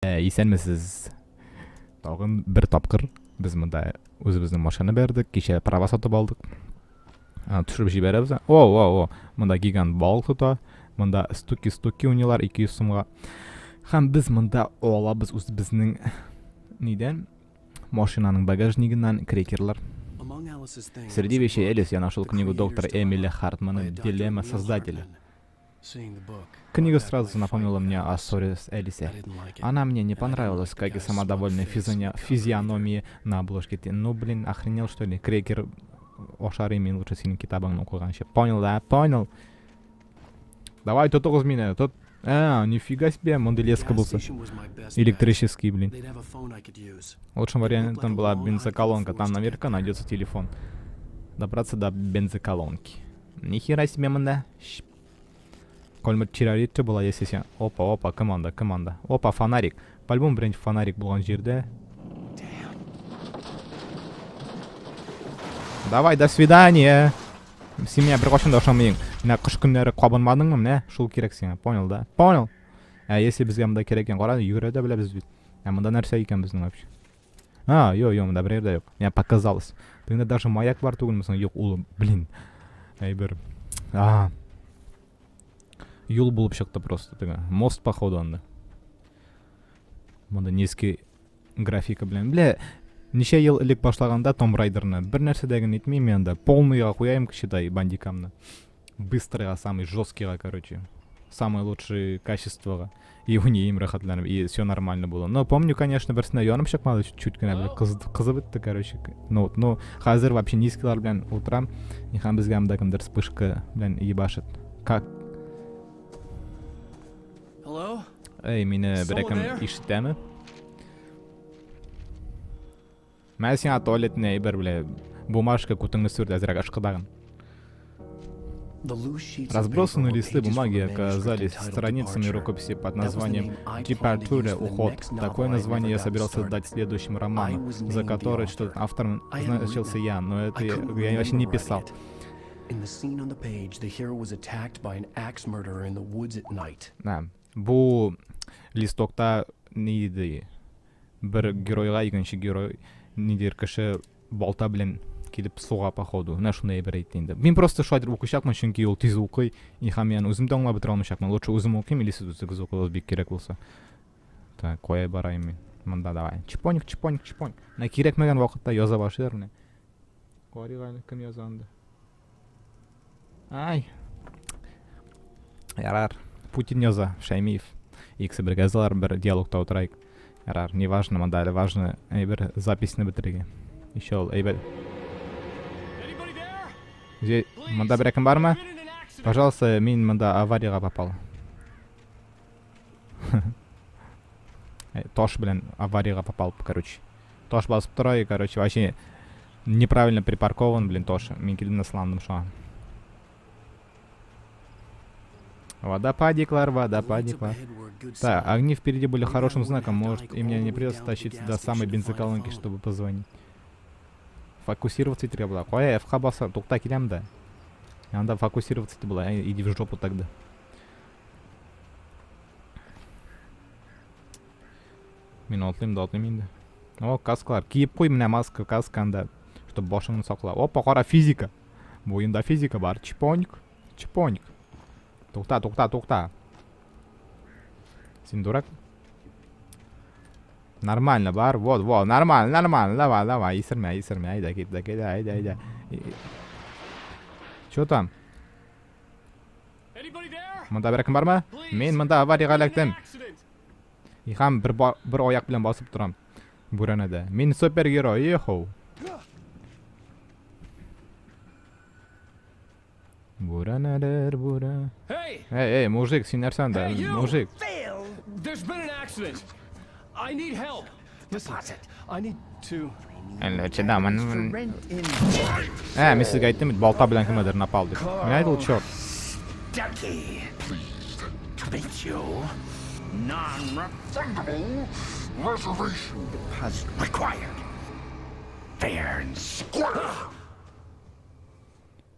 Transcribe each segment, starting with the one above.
Исәнмесез. Тагын бер тапкыр без монда үзебезнең машина бәрдек, кичә права сатып алдык. Төшереп җибәрәбез. О, о, о, монда гигант балык тота. Монда стуки-стуки уйныйлар 200 сумга. Һәм без монда алабыз үзебезнең нидән? Машинаның багажнигыннан крекерлар. Среди вещей Элис я нашел книгу доктора Эмиля Хартмана «Дилемма создателя». Книга сразу напомнила мне о ссоре с Элисе. Она мне не понравилась, как и самодовольная физиономия на обложке. Ты, ну, блин, охренел, что ли? Крекер ашар мин лучше синең китабыңны укыганчы. Понял, да? Понял. Давай, тотыгыз мине. Тот. А, нифига себе, мондый леска булса. Электрический, блин. Лучшим вариантом была бензоколонка. Там наверняка найдется телефон. Добраться до бензоколонки. Нихера себе монда. Кольмер террористы була, если син. Опа, опа, команда, команда. Опа, фонарик. По-любому беренче фонарик булган җирдә. Давай, до свидания. Син миңа беркайчан да ошамыйң. Менә кыш көннәре кабынмадыңмы? Менә шул кирәк сиңа. Понял, да? Понял. Ә если безгә монда кирәк икән, кара, йөгерә дә беләбез бит. Ә монда нәрсә икән безнең вообще? А, йо, йо, монда бер дә юк. Миңа показалось. Тегендә даже маяк бар түгелме соң? Юк, ул, блин. Әйбер. А. Юл булып чыкты просто теге. Мост походу анда. Монда низкий графика белән. Бля, ничә ел элек башлаганда Tomb Raider'ны бер нәрсә дә генә итмим мин анда. Полныйга куяйм, считай, бандикамны. Быстрыйга, самый жесткийга, короче. Самое лучшее качествога. И уйныйм рәхәтләнеп, и все нормально было. Но помню, конечно, берсенә янып чыкмады, чуть кенә бер кыз, кызып бетте, короче. Ну, вот, но хәзер вообще низкийлар белән утырам. И һәм безгә монда кемдер вспышка белән ебашит. Как? Hello? Эй, мине берәр кем ишетәме? Мә сиңа туалетный әйбер белә. Бумажка күтеңне сүрт әзрәк ышкыдагын. Разбросанные листы бумаги оказались страницами рукописи под названием «Департуре. Уход». Такое название я собирался дать следующему роману, за который что автором значился я, но это я вообще не писал. Да. Бу листокта ни диде? Бер геройга икенче герой ниндидер кеше балта белән килеп суга походу. Менә шундый әйбер әйтте инде. Мин просто шулай итеп укыячакмын, чөнки ул тиз укый. И һәм мин үзем дә аңлап бетерә алмыйчакмын. Лучше үзем укыйм или сез үзегез укыгыз бик кирәк булса. Так, кая барайм мин? Монда давай. Чпоник, чпоник, чпоник. Менә кирәкмәгән вакытта яза башлыйлар менә. Карыйк әле кем яза анда. Ай. Ярар. Путин яза, Шаймиев. Икесе бергә язалар, бер диалогта утырайык. Ярар, не важно, монда әле важно әйбер записьне бетерергә. Еще ул әйбер. Монда берәр кем бармы? Пожалуйста, мин монда аварияга попал. Таш белән аварияга попал, короче. Таш басып тора и, короче, вообще неправильно припаркован, блин, таш. Мин килдем дә сыландым шуңа. Водопадиклар, водопадиклар. Так, огни впереди были хорошим знаком. Может, и мне не придется тащиться до самой бензоколонки, чтобы позвонить. Фокусироваться итәргә була. Кая F-ка баса, тукта киләм дә. Анда фокусироваться итеп була. Иди в жопу тогда. Мин атлыйм да атлыйм инде. О, каскалар. Киеп куй менә маска, каска анда, чтобы башыңны сакла. Опа, кара физика. Бу уенда физика бар. Чпоньк, чпоньк. Тукта, тукта, тукта. Син дурак? Нормально бар. Вот, вот, нормально, нормально. Давай, давай, исермә, исермә. Әйдә, кит, кит, әйдә, әйдә. Чё там? Монда берәр кем бармы? Мин монда авариягә эләктем. И һәм бер, бер аяк белән басып торам. Бүрәнәдә. Мин супергерой, ехоу. Бүрәнәләр, бүрә. Эй, эй, мужик, син нәрсә анда? Мужик. Әллә чыдамын. Ә, мин сезгә әйттем бит, балта белән кемгәдер напал дип. Менә әйт ул черт.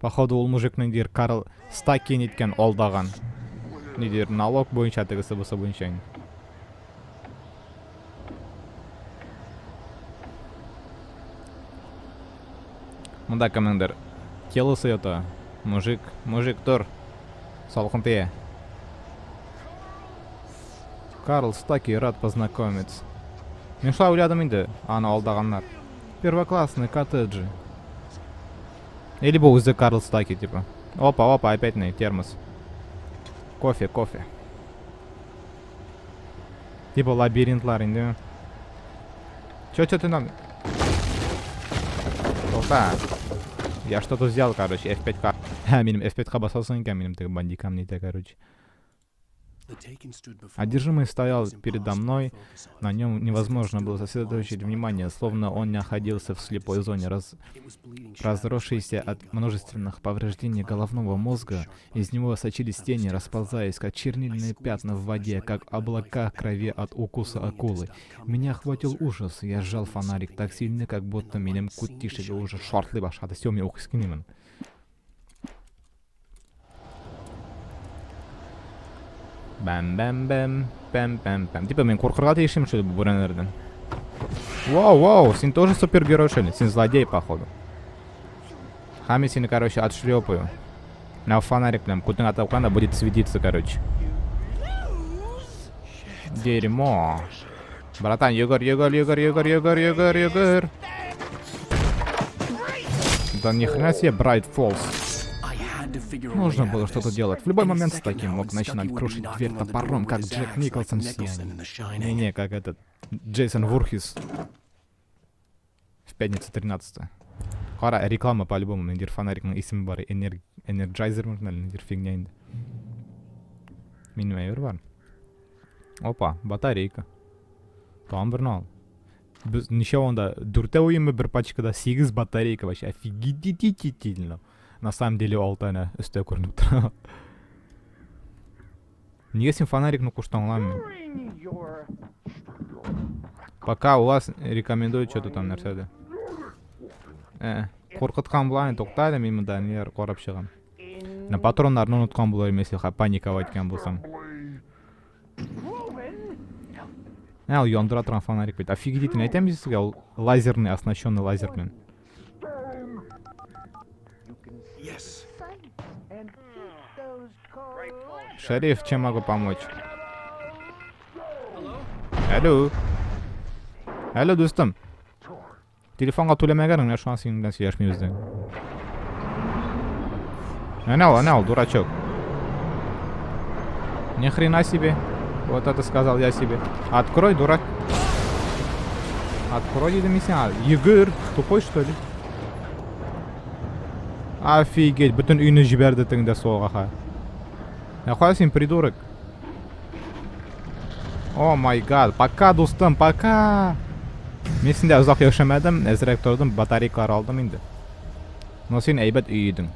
Походу ул мужик ниндидер Карл Стаки ниткән алдаган. Ниндидер налог буенча тегесе бусы буенча. Монда кемнеңдер телосы ята. Мужик, мужик, тор. Салкын тия. Карл Стаки, рад познакомиться. Мин шулай уйладым инде, аны алдаганнар. Первоклассный коттеджи. Или бу үзе Карл Стаки, типа. Опа, опа, опять на термос. Кофе, кофе. Типа лабиринтлар инде. Чё, чё ты нам... Тукта. Я что-то взял, короче, F5-ка. Ха, минем F5-ка басасың икән, минем теге бандикам нитә, короче. Одержимый стоял передо мной, на нем невозможно было сосредоточить внимание, словно он находился в слепой зоне, разросшейся от множественных повреждений головного мозга. Из него сочились тени, расползаясь, как чернильные пятна в воде, как облака крови от укуса акулы. Меня охватил ужас, я сжал фонарик так сильно, как будто минем күт тишеге уже шартлый башлады. Все, мин укый килмимен. Бәм-бәм-бәм, бәм-бәм-бәм. Типа мин куркырга тиешем шул бу бүрәнәләрдән. Вау, вау, син тоже супергерой, что ли? Син злодей, походу. Хами сине, короче, отшлепаю. На фонарик прям күтең атап куйганда будет светиться, короче. Дерьмо. Братан, йөгер, йөгер, йөгер, йөгер, йөгер, йөгер, йөгер. Да ни хрена себе, Брайт Фоллс. Нужно было что-то делать. В любой момент Стаки мог начинать крушить дверь топором, как Джек Николсон в Сиянии. Не-не, как этот Джейсон Вурхис. В пятницу 13. Кара, реклама по-любому, ниндидер фонарикның исеме бар, энер... энерджайзер микән әллә ниндидер фигня инде. Минем әйбер бар. Опа, батарейка. Тагын берне ал. Без ничә анда? Дүртәү уенмы бер пачкада? Сигез батарейка вообще. Офигеть. На самом деле алты әнә өстә күренеп тора. Нигә син фонарикны куштың, аңламыйм. Пока у вас рекомендую что-то там нәрсәдә. Э, куркыткан була инде, тукта әле мин монда ниләр карап чыгам. Менә патроннарны оныткан булыр идем, если паниковать иткән булсам. Ә, ул яндыра торган фонарик бит. Офигеть, әйтәм бит сезгә, ул лазерный, оснащенный лазер белән. Шериф, чем могу помочь? Алло. Алло, дустым. Телефонга түләмәгән, менә шуңа синең белән сөйләшмибез дә. Әнә ул, әнә ул, дурачок. Ни хрена себе. Вот это сказал я себе. Открой, дурак. Открой, дидем мин сиңа. Йөгер, тупой что ли? Офигеть, бөтен өйне җибәрде тегендә суга ха. Ә кая син, придурок? О май гад, пока, дустым, пока. Мин синдә озак яшәмәдем, әзрәк тордым, батарейкалар алдым инде. Но син әйбәт өй идең.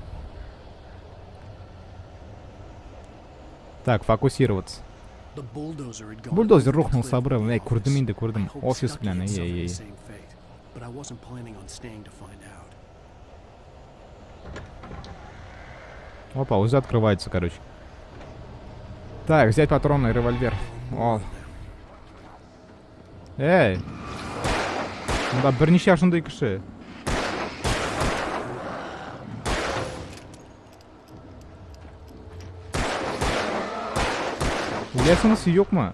Так, фокусироваться. Бульдозер рухнул с обрыва. Эй, күрдем инде, күрдем. Офис белән, эй, эй, эй. Опа, уже открывается, короче. Так, взять патроны, револьвер. О. Эй! Монда берничә шундый кеше. Үләсеңез юкмы?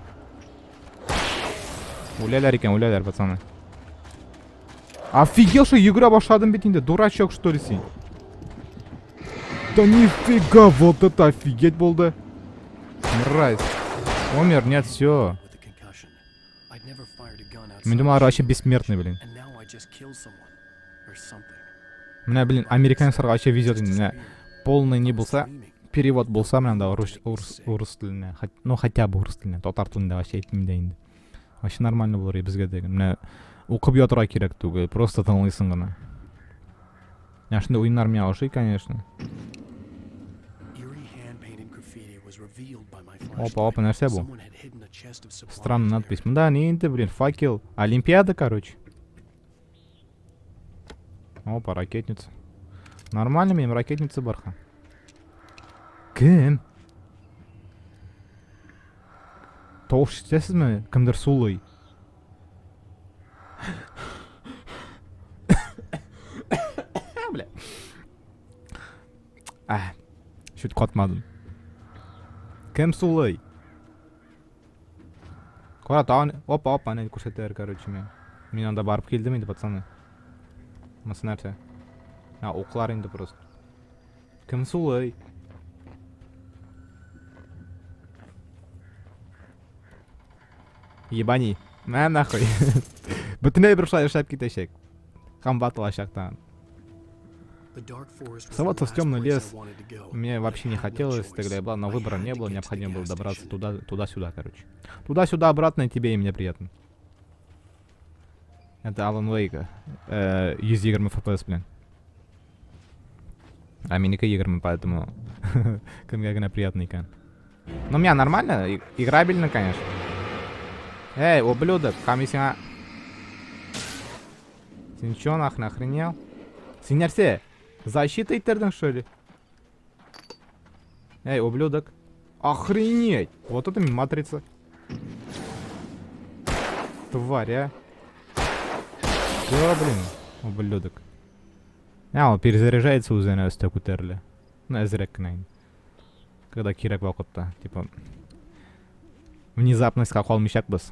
Үләләр икән, үләләр, пацаны. Офигел, что йөгерә башладым бит инде. Дурачок, что ли, син? Да нифига, вот это офигеть булды. Мразь. Умер, нет, все. Мин думал, вообще бессмертный, блин. Менә, блин, американецларга вообще везет инде. Менә полный не булса, перевод булса, менә анда урыс, урыс, урыс теленә, ну хотя бы урыс теленә, татар телендә вообще әйтмим дә инде. Вообще нормально булыр иде безгә дә. Менә укып ятырга кирәк түгел, просто тыңлыйсың гына. Менә шундый уеннар миңа ошый, конечно. Опа, опа, нәрсә бу? Странная надпись. Монда ни инде, блин, факел. Олимпиада, короче. Опа, ракетница. Нормально минем ракетница бар ха. Кем? Тавыш ишетәсезме? Кемдер сулый. Бля. Ә, чуть катмадым. Кем сулый? Кара, тагын, опа, опа, әнә күрсәтәләр, короче, миңа. Мин анда барып килдем инде, пацаны. Монысы нәрсә? А, уклар инде просто. Кем сулый? Ебани. Мә нахуй. Бөтенләй бер шулай эшләп китәчәк. Һәм ватылачак тагын. Соваться в темный лес мне вообще не хотелось, тогда я была, но выбора не было, необходимо было добраться туда, туда-сюда, короче. Туда-сюда, обратно, и тебе, и мне приятно. Это Алан Вейка. 120 FPS, блин. А минеке 20, поэтому кемгә генә приятно икән. Ну, у меня нормально, играбельно, конечно. Эй, ублюдок, ками сиңа... Син чё, нахрен охренел? Син нәрсә? Защита иттердең, что ли? Эй, ублюдок. Охренеть! Вот это матрица. Тварь, а. Да, блин, ублюдок. А, ул перезаряжается үзенә өстә күтәрелә. Ну, әзрәк кенә инде. Когда кирәк вакытта, типа внезапностька калмыйчакбыз.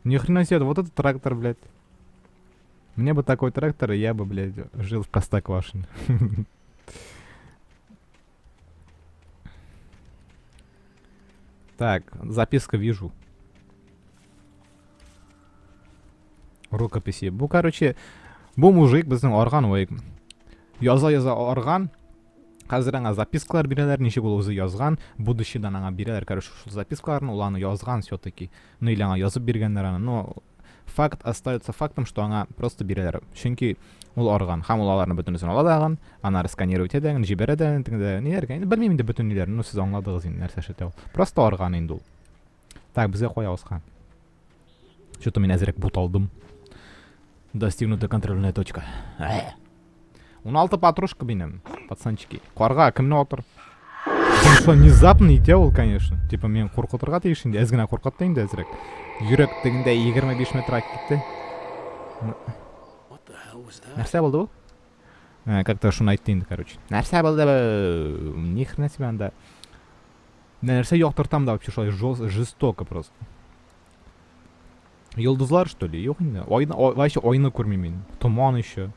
Ни хрена себе, вот этот трактор, блядь. Мне бы такой трактор, и я бы, блядь, жил в Простоквашино. Так, записка вижу. Рукописи. Бу, короче, бу мужик безнең арган ой. Яза-яза арган. Хәзер аңа запискалар бирәләр, ничек ул үзе язган, будущийдан аңа бирәләр, короче, шул запискаларны, ул аны язган все-таки. Ну или аңа язып биргәннәр аны. Но факт остается фактом, что аңа просто бирәләр. Чөнки ул арган. Һәм ул аларны бөтенесен ала да агын, аннары сканировать итә, җибәрә дә, тегендә ниләр, инде белмим инде бөтен ниләрне, ну сез аңладыгыз инде нәрсә эшләтә ул. Просто арган инде ул. Так, безгә кая узган? Что-то мин әзрәк буталдым. Достигнута контрольная точка. 16 патрушка минем, пацанчики. Карга кемне атыр? Что внезапно итә ул, конечно. Типа мин куркытырга тиеш инде, әз генә куркытты инде әзрәк. Йөрәк тегендә 25 метр китте. Нәрсә булды бу? Э, как-то шуны әйтте инде, короче. Нәрсә булды бу? Ни хрена себе анда. Нәрсә яктыртам да вообще шулай жестоко просто. Йолдызлар, что ли? Юк инде. Айны, вообще айны күрмим мин. Томан еще.